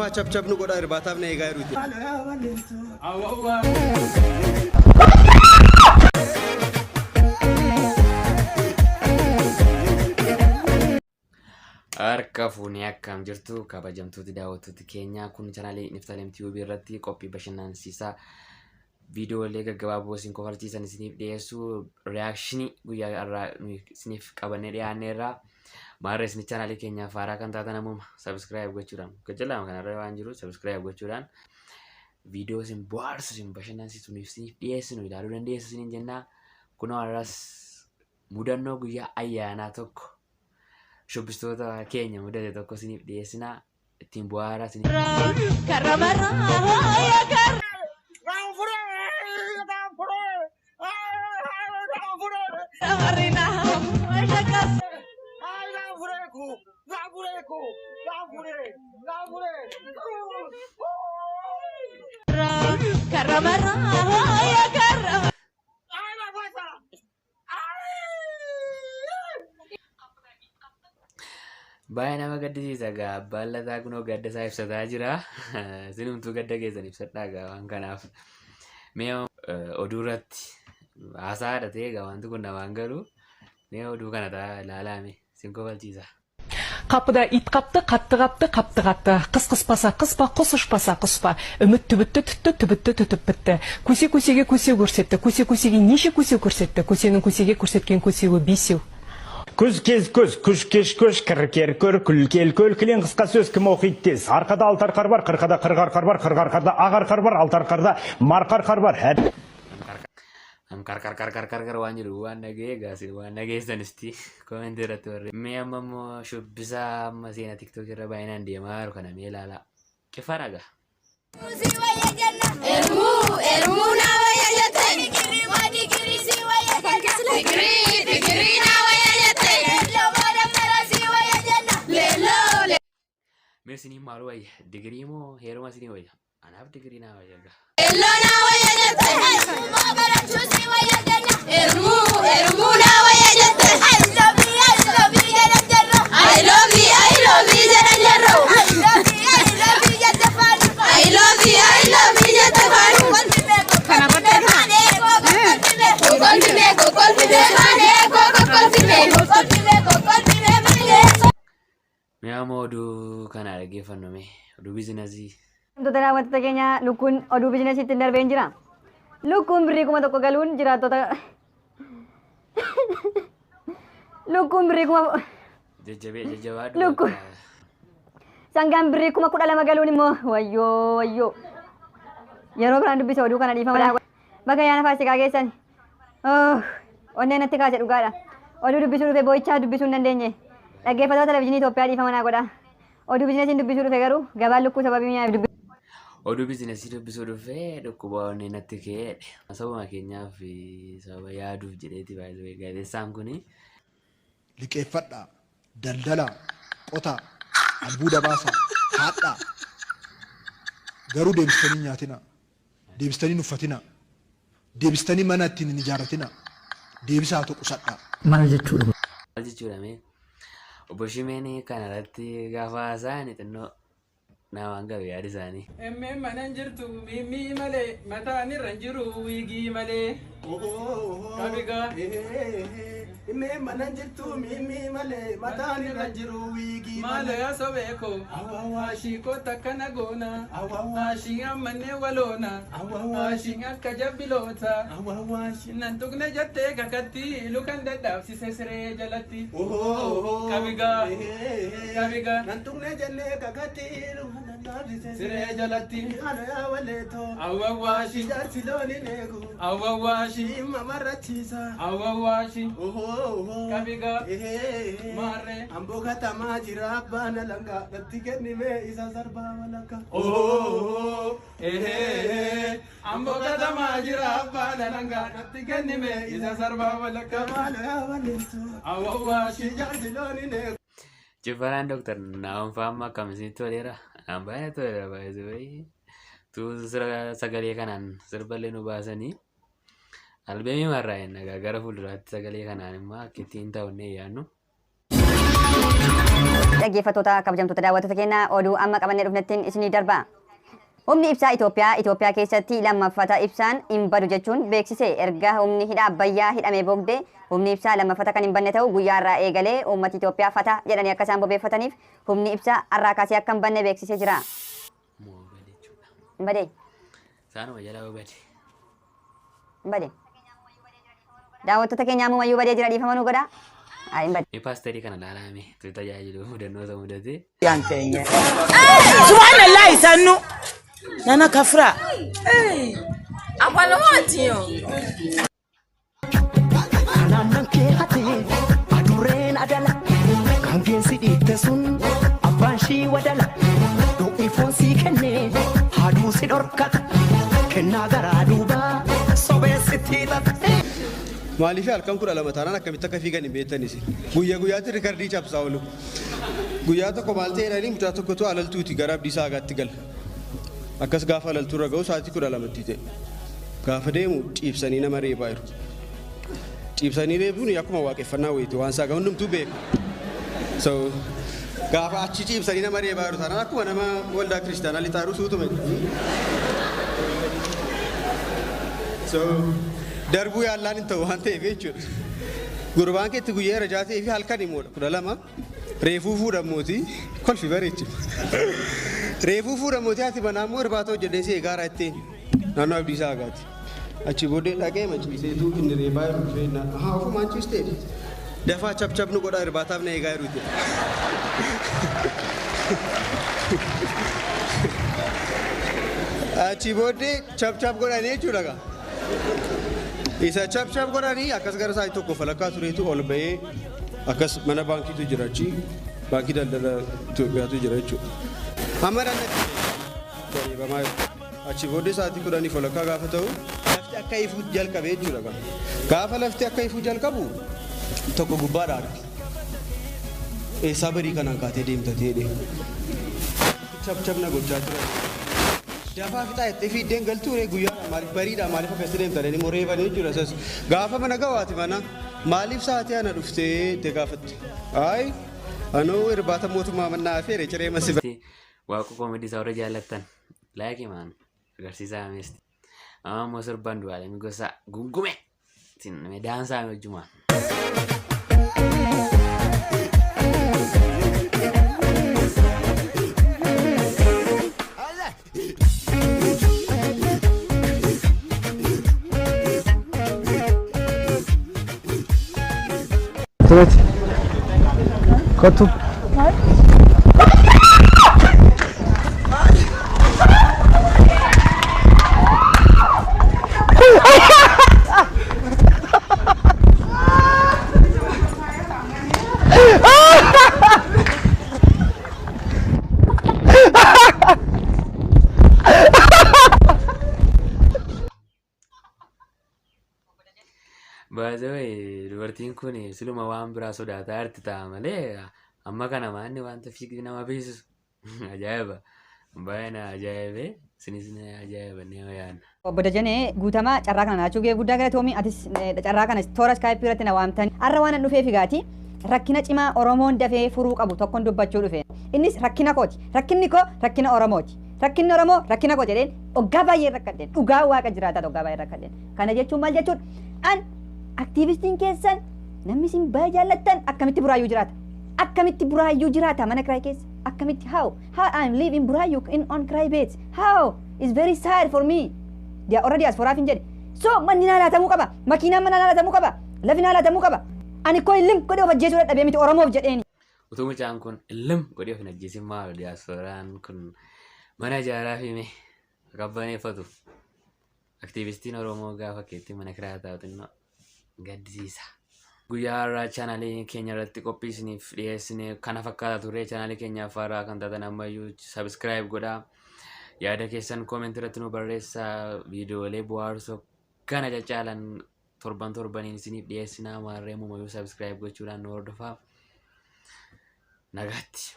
Dafaa chapchap nu godhaa irbaataaf na eegaa jiruuti. Harka fuunee akkam jirtu kabajamtooti daawwattooti keenyaa kun chanaalii Niftaalem Tiyuubii irratti qophii bashannansiisaa viidiyoolee gaggabaaboo isin kofalchiisan isiniif dhiyeessu riyaakshinii guyyaa har'aa nuyi isiniif qabannee dhiyaanneerra. Maarree isin chaanaalii keenyaaf haaraa kan taatan ammuma sabiskiraayib gochuudhaan gajjalaama kanarra waan jiru sabiskiraayib gochuudhaan viidiyoo isin bohaarsu isin bashannansiisu nuyi isiniif dhiyeessinu ilaaluu dandeessu isiniin jennaa. Kunoo har'as mudannoo guyyaa ayyaanaa tokko shubbistoota keenya mudate tokko isiniif dhiyeessinaa ittiin bohaaraa isiniif. Baay'ee nama gaddisiisa egaa abbaan lataa kunoo gadda isaa ibsataa jira. Isinumtuu gadda keessan ibsadhaa egaa waan kanaaf. Mee oduu irratti haasaa haadha ta'e egaa wanti kun namaan galu. Mee oduu kana ta'a ilaalaa mee isin kofalchiisa. Қапыда ит қапты, қатты қапты, қапты қатты. Қыс қыспаса қыспа, құс ұшпаса құспа. Үміт түбітті түтті, түбітті түтіп бітті. Көсе көсеге көсеу көрсетті. Көсе көсеге неше көсеу көрсетті? Көсенің көсеге көрсеткен көсеуі бесеу. Күз кез көз, күш кеш көш, кір кер көр, күл кел көл, кілең қысқа сөз кім оқиды тез. Арқада алты арқар бар, қырқада қырық арқар бар, қырық арқарда ақ арқар бар, алты арқарда марқа арқар бар. Әр Kar kar kar kar kar kar waan jedhu waan dhaga'e egaa isin waan dhageessanisti koomentii irratti barree. Mee amma immoo shubbisa amma seena tiktook irra baay'inaan deemaa jiru kana mee ilaalaa. Cifaa dhagaa. Mee isinii maal wayya? Digirii moo heeruma isinii wayya? Anaaf digirii naa wayya gaa. Mee amma oduu kana dhaggeeffannu mee oduu biizinasii. Wantoota daawwattoota keenya lukkuun oduu biizinasiitti hin darbeen jira. Lukkuun birrii 1000 galuun jiraattota Lukkuun birrii kuma Jajjabee jajjabaadhu. Lukkuu. Bakka. Sangaan birrii 12,000 galuun immoo wayyoo wayyoo. Yeroo biraan dubbisa oduu kana dhiifama. Bakka ayyaana faasikaa geessan. Oh, onnee natti kaase dhugaadha. Oduu dubbisuu dhufe boo'ichaa dubbisuu hin dandeenye. Dhaggeeffattoota televizyiinii Itoophiyaa dhiifama naa godha. Oduu biizinasiin dubbisuu dhufe garuu gabaan lukkuu sababii mi'aaf dubbisuu. Oduu biizinasii dubbisuu dhufee dhukkuba onnee natti ka'ee sababa keenyaaf sababa yaaduuf jedheeti baay'ee gaazexeessaan kuni. Liqeeffadhaa, daldalaa, qotaa, albuuda baasaa, haadhaa. Garuu deebistanii hin nyaatinaa. Deebistanii hin uffatinaa. Deebistanii mana ittiin hin ijaarratinaa. Deebisaa haa ta'u qusadhaa. Maal jechuudha kun? Maal jechuudha mee? Obbo Shimeen kana irratti gaafa haasa'an xinnoo namaan galu yaadi isaanii. Emmeen mana hin jirtu miimmii malee mataan irra hin jiru wiigii malee. Qabigaa. Immee mana hin jirtu miimmii malee mataan irra hin jiru wiigii Maalo malee. yaa sobee koo. Ashii koo takka na goona. Ashii ammannee waloona. Ashii akka jabbiloota. Nan tuqne jettee kakatti lukan dadhaabsise siree jalatti. Qabigaa. Qabigaa. Nan tuqne jennee kakatti lukan dadhaabsise siree jalatti. Haala yaa waleetoo. Awwawwaashi. Jaarsi loon hin eegu. Awwawwaashi. Dhimma marrachiisa. Awwawwaashi. Qabigaa. Maarree. Amboo katamaa jira abbaan alangaa natti kennime isa sarbaa walakka. Amboo katamaa jira abbaan alangaa natti kennime isa sarbaa walakka. Maalo yaa waleetoo. Awwawwaashi. Jaarsi loon hin eegu. Ciffaraan Dooktar Naa'on Faamma akkam isinitti toleera? Anaan baay'ee toleera baay'ee baay'ee. Tuutu sagalee kanaan sirballee nu baasanii. Albeemii marraa hin nagaa gara fuulduraatti sagalee kanaan immoo akka ittiin ta'u hin yaadnu. Dhaggeeffattoota kabajamtoota daawwattoota keenya, oduu amma qabannee dhufnettiin isinii darba. Humni ibsaa Itoophiyaa Itoophiyaa keessatti lammaffata ibsaan hin badu jechuun beeksise. Erga humni hidha Abbayyaa hidhamee booddee humni ibsaa lammaffata kan hin banne ta'u guyyaa irraa eegalee uummati Itoophiyaa fata jedhanii akka isaan bobeeffataniif humni ibsaa har'aa kaasee akka hin banne beeksisee jira. Moo bade jechuudha. Hin badee? Isaanuma jalaa bade. Hin bade. Daawwattoota keenya, ammumayyuu badee jira, dhiifama nu godha. Haa, hin bade. Mee paasterii kana ilaalaa, mee tu tajaajilu mudannoo isa mudate. Subhanallah, sannu. Nana kafra. Kanaan kee hatee adurreen adala kan keessi dhiitte sun abbaan shii wadala du'i foon sii kennee haaduu si dhorkata kennaa garaa duubaa sobee sitti hixata. Maaliif halkan 12 taanaan akkamitti akka fiigan hin beektanis. Guyyaa guyyaatti rikardii cabsaa oolu. Guyyaa tokko maal ta'e jedhanii, mucaa tokkotu alaltuuti gara Abdiisaa Agaatti gala. Akkas gaafa alaltuu irra ga'u sa'aatii 12tti ta'e. Gaafa deemu ciibsanii nama reebaa jiru. Ciibsanii reebuun akkuma waaqeffannaa wayiiti, waan isaa hundumtuu beeka. So gaafa achi ciibsanii nama reebaa jiru taanaan akkuma nama waldaa kiristaanaa lixaaru suutuma jedhanii. So darbuu yaallaan hin ta'u waan ta'eef jechuudha. Gurbaan keetti guyyaa irra ta'ee fi halkan immoo 12 reefuu fuudhamuuti kolfi bareechi. Reefuu fuudhamuuti, ati manaa immoo irbaata hojjedhee si eegaaraa ittiin naannoo Abdiisaa Agaati. Achi booddee dhaqee maciiseetu inni reebaa jiru dhufee na haa ofumaan ciistee dafaa chap nu godhaa, irbaataaf na eegaa jiru. Achi booddee chap godhanii jechuudha gaa. Isa chap godhanii akkas gara sa'aatii 1 falakkaa tureetu ol ba'ee akkas mana baankiitu jira, achi baankii daldala Itoophiyaatu jira jechuudha. Amma dhannatti reebamaa jiru. Achi booddee sa'aatii 10 falakkaa gaafa ta'u lafti akka ifuu jalqabe jechuudha gaa. Gaafa lafti akka ifuu jalqabu tokko gubbaadha arge. Eessaa barii kanaan kaatee deemta ta'ee chap na gochaa turan. Dafaa fixaa jettee fiiddeen galtuu ree, guyyaa maaliif bariidha, maaliif akkasitti deemta jedhanii immoo reebanii jechuudha. Isas gaafa mana gawaati mana maaliif sa'aatii ana dhuftee jettee gaafatte. Ayi, anuu irbaata mootummaa mannaa afeere ciree masi. Waaqa koomedii isaa warra jaallattan like maan agarsiisaa meesti. Amma immoo sirbaan Andu'aalem Gosa gungume. Sin daansaa wajjumaan. Tureeti. Kottu. Baay'ee dubartiin kun siluma waan biraa sodaataa jirti ta'a malee amma kana maanni wanta fiigni nama beeksisu ajaa'iba. Baay'ee na ajaa'ibee, isinis na ajaa'iba ni yaadna. Obbo Dajanee Guutamaa, carraa kana naachuu gahee guddaa galatoomi. Atis carraa kana toora Skypeii irratti na waamtan. Har'a waan an dhufeef egaati rakkina cimaa Oromoon dafee furuu qabu tokkon dubbachuu dhufe. Innis rakkina kooti. Rakkinni koo rakkina Oromooti. Rakkinni Oromoo rakkina koo jedheen waggaa baay'ee rakkadheen. Dhugaa Waaqa jiraataa waggaa baay'ee rakkadheen. Kana jechuun maal jechuudha? An aktiivistiin keessan, namni isin baay'ee jaallattan, akkamitti Buraayyuu jiraata? Akkamitti Buraayyuu jiraata mana kiraay keessa? Akkamitti, how I'm living Buraayyuu in on kiray bed? How is very sad for me. They are already as foraaf hin jedhe. So manni naa laatamuu qaba. Makiinaan mana naa laatamuu qaba. Lafi naa laatamuu qaba. Ani koo illim godhee of ajjeesuu dadhabee miti, Oromoof jedheeni. Utuu mucaan kun illim godhee of hin ajjeesin maal diyaaspooraan kun mana ijaaraa fi mee qabbaneeffatu. Aktiivistiin Oromoo gaafa keetti mana kiraa taa'u xinnoo gaddisiisa. Guyyaa har'aa chaanaalii keenya irratti qophii isiniif dhiyeessine kana fakkaata ture. Chaanaalii keenyaaf haaraa kan taatan ammayyuu subscribe godhaa. Yaada keessan comment irratti nu barreessaa. Viidiyoolee bohaarsoo kana caccaalan torban torbaniin isiniif dhiyeessinaa. Maarree ammayyuu subscribe gochuudhaan nu hordofaa. Nagaatti.